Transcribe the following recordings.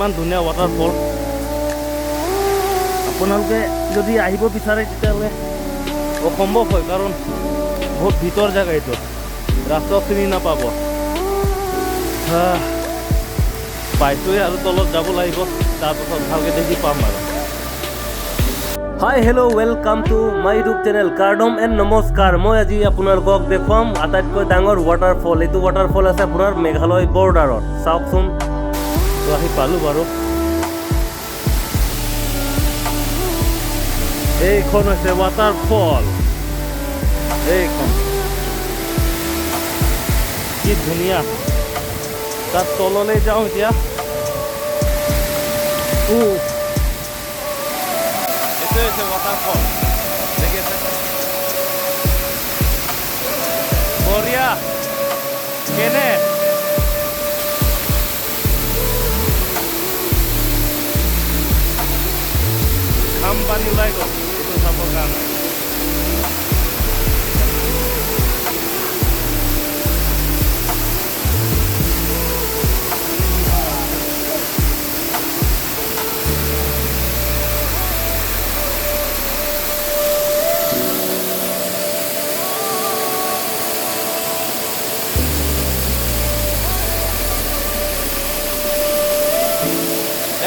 ইমান ধুনীয়া ৱাটাৰফল। আপোনালোকে যদি আহিব বিচাৰে, তেতিয়াহ'লে অসম্ভৱ হয়, কাৰণ বহুত ভিতৰ জেগা এইটো, ৰাস্তাও চিনি নাপাব। পাইছোঁৱে আৰু তলত যাব লাগিব, তাৰপাছত ভালকৈ দেখি পাম আৰু। Hi, hello, welcome to my YouTube channel কাৰ্ডম and নমস্কাৰ। মই আজি আপোনালোকক দেখুৱাম আটাইতকৈ ডাঙৰ ৱাটাৰফল। এইটো ৱাটাৰফল আছে আপোনাৰ মেঘালয় বৰ্ডাৰত। চাওকচোন। তো আহি পালোঁ বাৰু। এইখন হৈছে ৱাটাৰফল এইখন। কি ধুনীয়া! তাত তললৈ যাওঁ এতিয়া। এইটোৱে হৈছে ৱাটাৰফল, দেখি আছে? বঢ়িয়া। কেনে ঘাম পানী ওলাই গ'ল এইটো চাবৰ কাৰণে।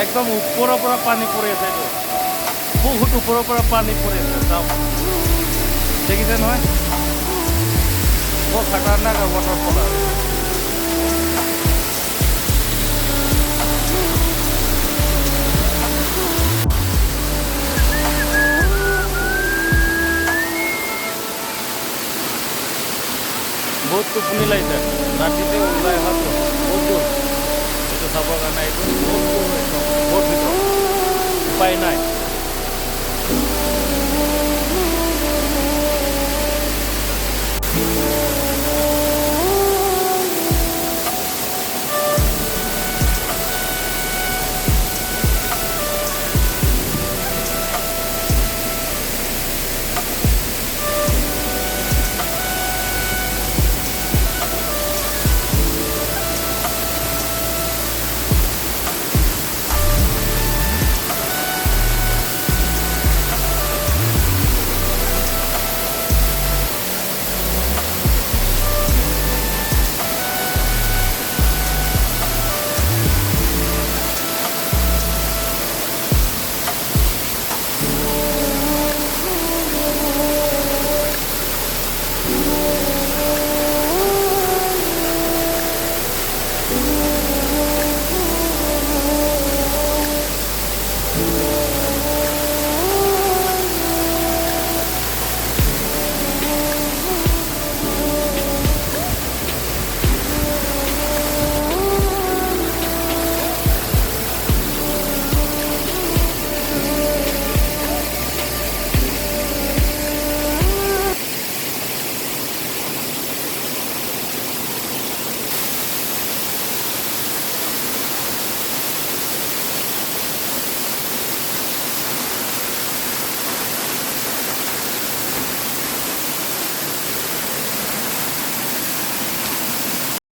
একদম ওপৰৰ পৰা পানী পৰি আছে। এইটো বহুত ওপৰৰ পৰা পানী পৰি আছে, চাওক, দেখিছে নহয়? বৰ খাতাৰনাক ৱাটাৰফল আৰু। বহুত টোপনি লাগিছে। ৰাতিতে ওলাই অহাটো বহুত দূৰ, এইটো চাবৰ কাৰণে। এইটো বহুত দূৰ, একদম বহুত ভিতৰত, উপায় নাই।